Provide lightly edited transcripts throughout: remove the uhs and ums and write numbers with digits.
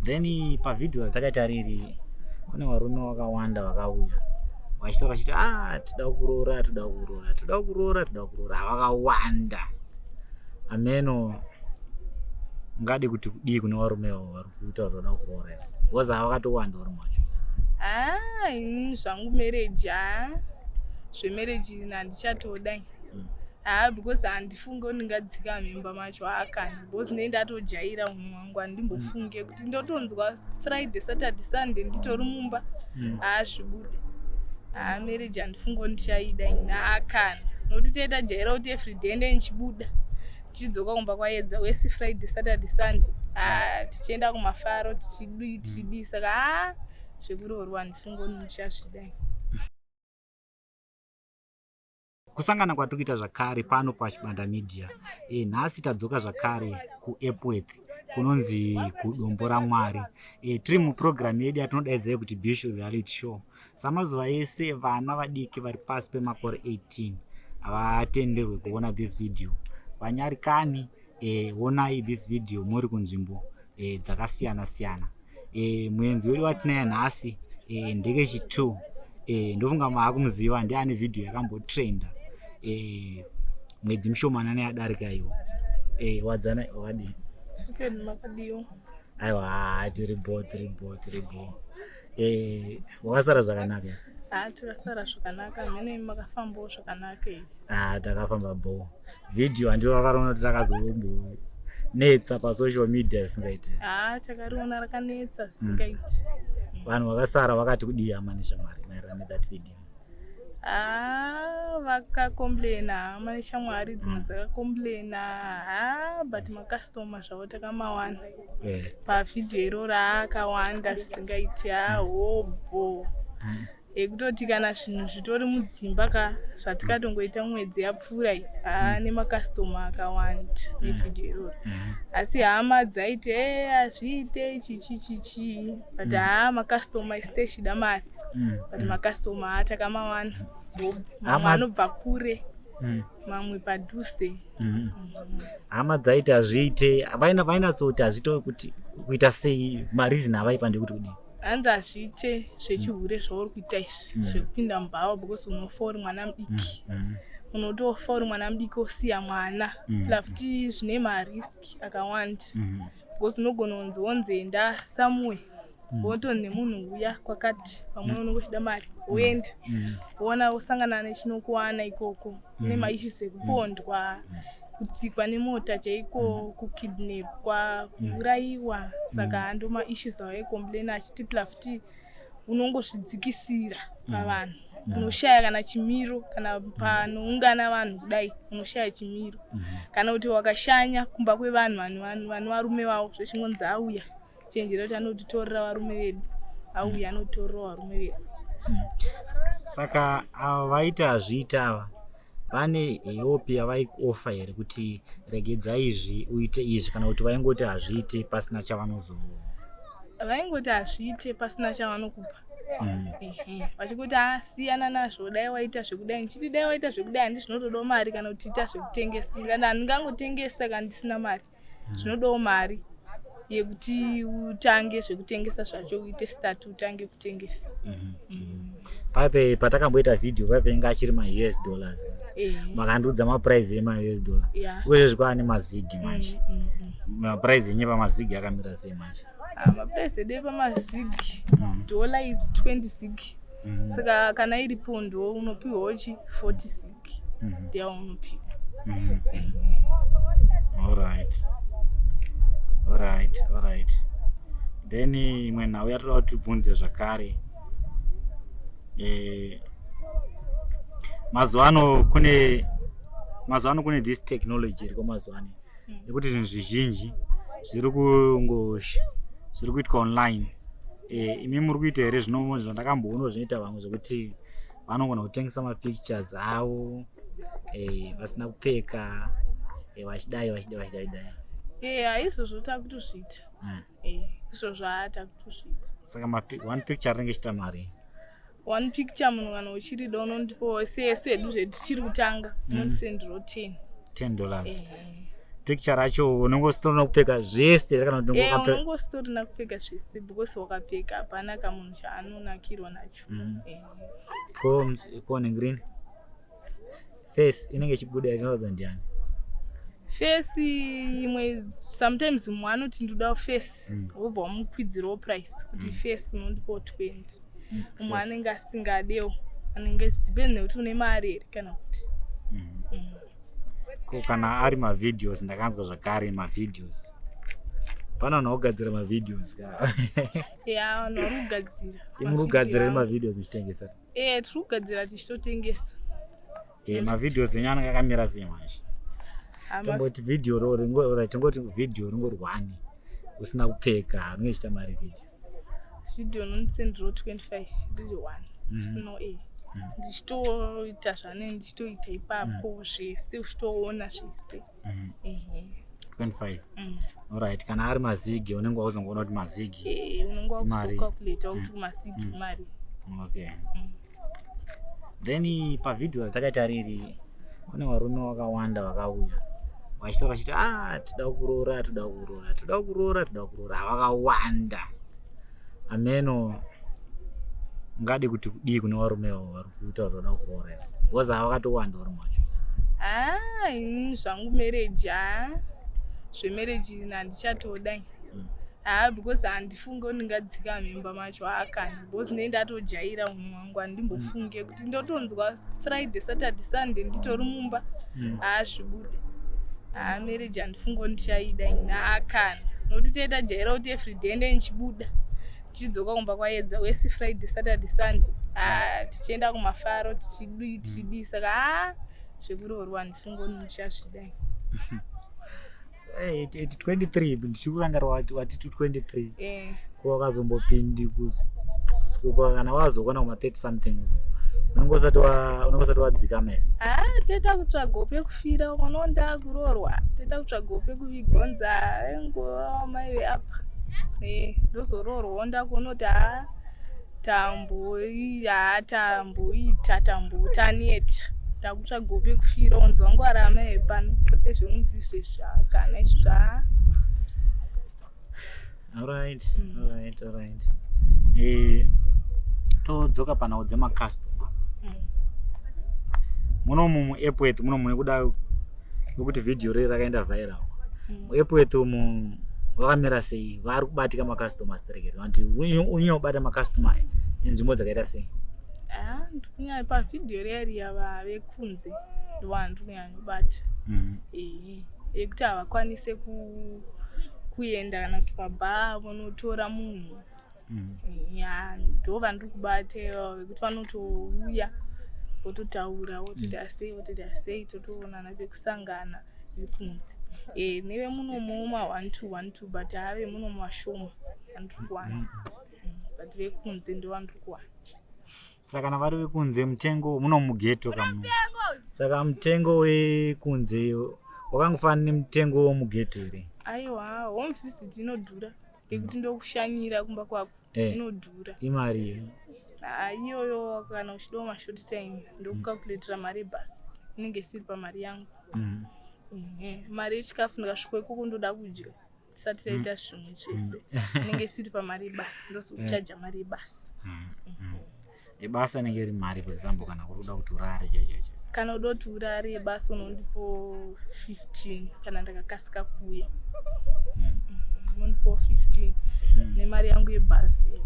Then pavhidhiyo ratakaita riri kune varume vakawanda vakauya vachitaura vachiti ah, toda kuroora, toda kuroora, toda kuroora, toda kuroora, vakawanda. Ameno ungade kuti kudii kune varume avo vari kutaura toda kuroora here? Because havakatowanda varume vacho. Ah, ini zvangu marriage ah. Zvemarriage ini handichatoda ini. Haa because handifunge kuti ndingadzika mimba macho haakani because ndinenge ndatojaira umwe wangu handimbofunge kuti ndotonzwa Friday, Saturday, Sunday nditori mumba haa zvibude. Haa marriage handifunge kuti ndichaida ini haakani nokuti tee tajaira kuti everyday ndee ndichibuda tichidzoka kumba kwayedza wese Friday, Saturday, Sunday haa tichienda kumafaro tichidii tichidii saka haa zvekuroorwa handifunge kuti ndichazvida ini. Kusangana kwatiri kuita zvakare pano paChibanda Media. E, nhasi tadzoka zvakare kuEpworth kunonzi kuDombo raMwari. E, tiri mupurogiramu yedu yatinodaidzai kuti Bishu Reality Show. Samazuva ese vana vadiki vari pasi pemakore 18 havatenderwe kuona this video. Vanyarikani e, onai this video muri kunzvimbo e, dzakasiyana siyana. E, muenzi wedu watinaye nhasi e, ndekechi 2 e, ndofunga maakumuziva ndiye ane video yakambotrenda e, mwedzi mishomanana yadarika iwo. E, wadzana wakadii? Aiwa tiri bo tiri bo tiri bo. E, wakasara zvakanaka? Ah, takasara zvakanaka mhene makafambawo zvakanaka here? Ah, takafamba bo. Video handiro rakariona kuti rakazombonetsa pasocial media zvisingaiti. Ah, takariona rakanetsa zvisingaiti. Vanhu vakasara vakati kudii hama neshamwari maererano nethat video? Ah, vakakomplaina hama neshamwari dzimwe dzakakomplaina ah, but makastoma zvavo takamawana pavhidhiyo iroro akawanda zvisingaiti hobho ekutoti kana zvinhu zvitori mudzimba ka zvatikatongoita mwedzi yapfuura iyi haa nemakastoma akawanda nevhidhiyo iroro asi hama dzaiti e hazviite chichi chichi but haa makastoma isu techida mari but makastoma haa takamawana mamwe anobva kure mamwe padhuze. Hama dzaiti hazviite, vainatsoti hazviite kuti kuita sei, mareason avaipa ndekuti kudii? Hanzi hazviite zvechihure zvauri kuita izvi zvekupinda mubhawa because unofa uri mwana mudiki. Unotofa uri mwana mudiki wosiya mwana. Plus futi zvine marisk akawanda because unogona kunzi wonzi enda somewhere wotonzi nemunhu uya kwakati pamwe unenge uchida mari woenda woona wosangana nechinokuwana ikoko kune maissues ekupondwa, kutsikwa nemota chaiko, kukidnapwa, kuurayiwa. Saka ndo maissues avaicomplaina achiti plus futi unongozvidzikisira pavanhu unoshaya kana chimiro kana panoungana vanhu kudai unoshaya chimiro kana kuti wakashanya kumba kwevanhu vanhu vane varume vavo zvechingonzi auya chenjera kuti anotitorera varume vedu auya anotitorera varume vedu. Saka ava vaita hazviita ava vane hope yavaiofa here kuti regedza izvi uite izvi kana kuti vaingoti hazviite pasina chavanozo? Vaingoti hazviite pasina chavanokupa. Vachikuti asiyana nazvo, dai waita zvekudai, ndichiti dai waita zvekudai handi zvinotodawo mari kana kuti ita zvekutengesa, ndikati handingangotengesa kana ndisina mari. Zvinodawo mari yekuti utange zvekutengesa zvacho, uite start utange kutengesa. Pape patakamboita video pape inga achiri maUS dollars. Makandiudza maprice emaUS dollar. Uye zvekwa nemazigi manje. Maprice enye pamazigi akamira sei manje? Maprice edu epamazigi dollar is 20 zig. Saka kana iri pondo unopiwawo chi 40 zig. Ndeyaunopiwa. Alright. Alright, alright. Then imwe nhau yatoda kuti tibvunze zvakare. Mazuva ano kune mazuva ano kune this technology iriko mazuva ano yekuti zvinhu zvizhinji zviri kungo zviri kuitwa online. Imi muri kuita here zvino zvandakamboona zvinoita vamwe zvekuti vanogona kutengesa mapictures avo vasina kupfeka vachidai vachidai vachidai dai? Yeah, izvozvo takutozviita. Izvozvo haa takutozviita. Saka one picture rinenge ichiita mari? One picture munhu kana uchirida unondipawo sesu hedu zvetichiri kutanga unondisenderawo 10. $10. Picture racho unenge usitorina kupfeka zvese kana kuti eh, unenge usitorina kupfeka zvese because wakapfeka hapana kamunhu chaanonakirwa nacho. Eh. Ko ko green face inenge ichibuda inoratidza ndiani? Face imwe sometimes umwe anoti ndoda face wobva wamukwidzirawo price kuti face unondipawo 20. Umwe anenge asingadewo, anenge depend nekuti une mari here kana kuti. Ko kana ari mavideos, ndakanzwa zvakare mavideos, pana vanhu vakugadzira mavideos ka? Ya, vanhu vari kugadzira. Muri kugadzira mavideos muchitengesa? Eh, tiri kugadzira tichitotengesa. Eh, mavideos enyu anenge akamira sei manje? Tomboti video ro ringo, tingoti video ringorwani usina kupfeka, ringe ichiita mari video? Video unondisenderawo 25 riri one zvisino e ndichitoita zvanenge ndichitoita ipapo zvese, uchitoona zvese. Ehe. 25? Alright, kana ari mazigi unenge wauzongoona kuti mazigi Eh, unenge wakuzokalculata kuti kumazigi mari. Okay, then pavhidhiyo ratakaita riri kune varume vakawanda vakauya vachitaura vachiti, "Ah, toda kuroora, toda kuroora, toda kuroora, toda kuroora." Vakawanda ameno. Ungadi kuti kudii kune varume avo vari kutaura toda kuroora here? Because havakatowanda varume vacho. Ah, ini zvangu marriage, ha, zvemarriage ini handichatoda. Ha, because handifunge kuti ndingadzika mimba macho haakani, because ndinenge ndatojaira umwe wangu. Handimbofunge kuti ndotonzwa Friday, Saturday, Sunday nditori mumba. Haazvibude. Ha, marriage handifunge kuti ndichaida ini, haakani, nokuti tee tajaira kuti everyday ndee ndichibuda tichidzoka kumba kwaedza wesi, Friday, Saturday, Sunday, ha, tichienda kumafaro, tichidii, tichidii. Saka ha, zvekuroorwa handifunge kuti ndichazvida ini. Hey, at 23 ndichikurangarira wati 23. Ko wakazombopindi kana wazokwana kuma 30 something, unenge usati wadzikama here? Ha, toita kutsvagawo pekufira. Ukaona ndakuroorwa, toita kutsvagawo pekuvigonza nguva mai veapa. Eh, ndozoroorwawo ndakuona kuti ha, ha, tamboita tambotaneta, takutsvagawo pekufira. Unzi wangu ari amai vepano, kwete zvekunzi izvezvi kana izvi zva. Alright, todzoka panhau dzemacustomer. Munomu muEpworth muno mune kuda nekuti vhidhiyo riri rakaenda viral. MuEpworth umu vakamira sei? Vari kubatika macustomer stereki vanti unyobata macustomer enzvimbo dzakaita sei? Ah, ndikunyanya pavhidhiyo riya riya vekunze ndovanhu ndikunyanyobata. Ehe, ekuti havakwanise kuenda kana kuti pabhaa vonotora munhu. Ya, ndo vandiri kubata ivavo vekuti vanotouya vototaura, votoita sei, votoita sei, totoonana pekusangana vekunze. E, nevemunomo ma 1 2 1 2, but haa, vemunomo vashoma vandiri kuwana. But vekunze ndo vandiri kuwana. Saka kana vari vekunze, mutengo muno mughetto kamu, saka mutengo wekunze wakangofanana nemutengo womughetto here? Aiwa, home visit inodhura yekuti ndokushanyira kumba kwako. Inodhura. Imari? Ah, iyoyo kana uchidawo mashort time ndokucalculatira mari yebhasi, inenge isiri pamari yangu. Ehe, mari yechikafu, ndikasvika ikoko ndoda kudya tisati taita zvimwe zvese, inenge isiri pamari yebasi, ndozokuchaja mari yebasi. Ebasa inenge iri mari, for example, kana kuri kuda kuti urare chaicho chaicho? Kana uda kuti urare, yebasa unondipo 15 kana ndakakasika kuuya. Unondipo 15 nemari yangu yebhasi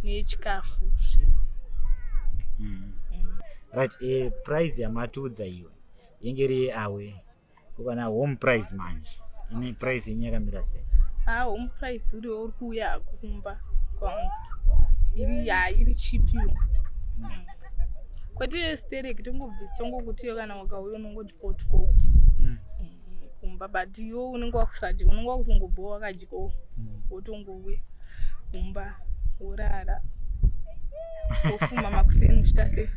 neyechikafu zvese. Right, price yamatiudza iwe inge iri yeawe. Kana home price manje, ine price yenyu yakamira sei? Ha, home price uriwo uri kuuya hako kumba kwangu iri, ha, iri cheap iyo. Kwete stereki, tongobvisa tongokutiyo kana wakauya unongondipo 12. Kumba, but iwo unenge wakusadya, unenge wakutongobvawo wakadyawo, wotongouya kumba worara, wofuma makuseni uchita sei,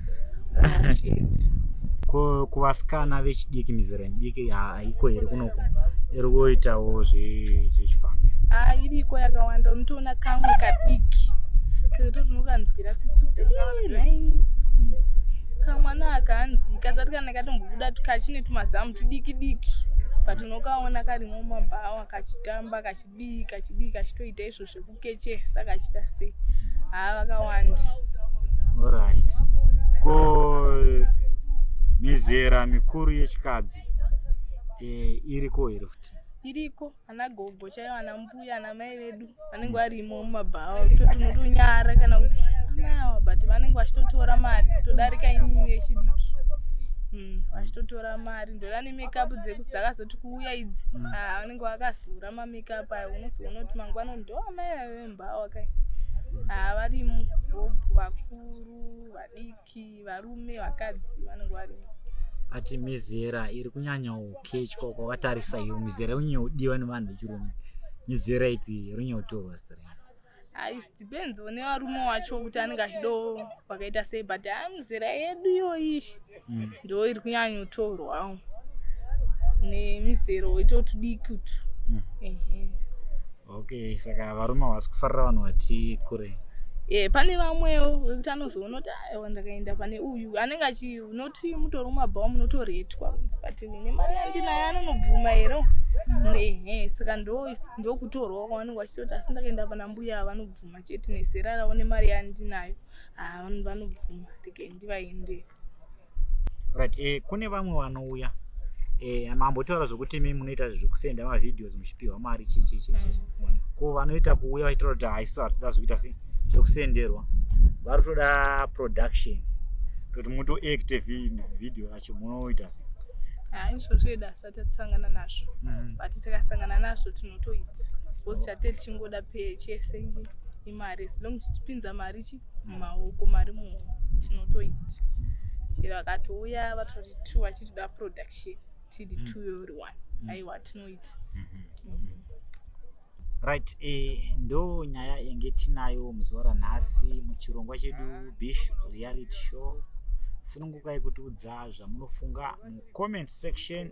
uchienda. Ko kuvasikana vechidiki, mizera midiki, haiko here kunoko iri kuitawo zvechifambi? Ha, iriko yakawanda. Unotoona kamwe kadiki kekutoti unokanzwira tsitsi kuti, "Ii, nhai kamwana aka, hanzi kasati kana katombobuda kachine tumazamu tudiki diki." But unokaona karimo mumabhawa kachitamba, kachidii kachidii, kachitoita izvo zvekukechesa, kachiita sei. Haa, vakawanda. Alright, ko mizera mikuru yechikadzi iriko here futi? Iriko. Ana gogo chaivo, ana mbuya, ana mai vedu vanenge varimo mumabhawa, kutoti unotonyara kana kuti amai ava, but vanenge vachitotora mari todarika imimi vechidiki. Vachitotora mari ndoda nemakeup dzakazoti kuuya idzi. Ah, vanenge vakazora mamakeup ayo, unozoona kuti mangwana ndo amai vaive mubhawa kai. Ah, varimo hobho, vakuru, vadiki, varume, vakadzi, vanenge varimo. But mizera iri kunyanya kukechwa kwakatarisa iyo, mizera iri kunyanya kudiwa nevanhu vechirume, mizera ipi iri kunyanya kutorwa zita renyu? It depends nevarume wacho kuti anenge achido vakaita sei, but haa, mizera yedu iyoyi ndo iri kunyanyotorwawo nemizero ito tudiki utu. Ehe. Okay, saka varume havasi kufarira vanhu vati kurei? E, pane vamwewo vekuti anozoona kuti aiwa, ndakaenda pane uyu anenge achi unoti mutori mumabhawa munotoretwa, but nemari yandinayo anonobvuma here? Ehe, saka ndokutorwa kwavanenge vachitoti, asi ndakaenda pana mbuya vanobvuma chete nezera ravo nemari yandinayo. Haa, vanobvuma, regai ndivaendere. Right, kune vamwe vanouya, mambotaura zvokuti imi munoita zvekusenda mavideos muchipiwa mari, chii chii chii chii. Ko vanoita kuuya vachitaura kuti haisu hatida zvekuita sei, zvekusenderwa, vari kutoda production, kuti mutoacte video racho, munoita sei? Haa, izvozvo edu asati atisangana nazvo, but tikasangana nazvo tinotoita, because chate tichingoda chese ichi imari. As long chichipinza mari chi mumaoko, mari muhomwe, tinotoita. Chero akatouya vatori two vachitoda production, tiri two yori one, aiwa, tinoita. Right, ndo nyaya yange tinayo muzuva ranhasi muchirongwa chedu Bish Reality Show. Sunungukai kutiudza zvamunofunga mucomment section.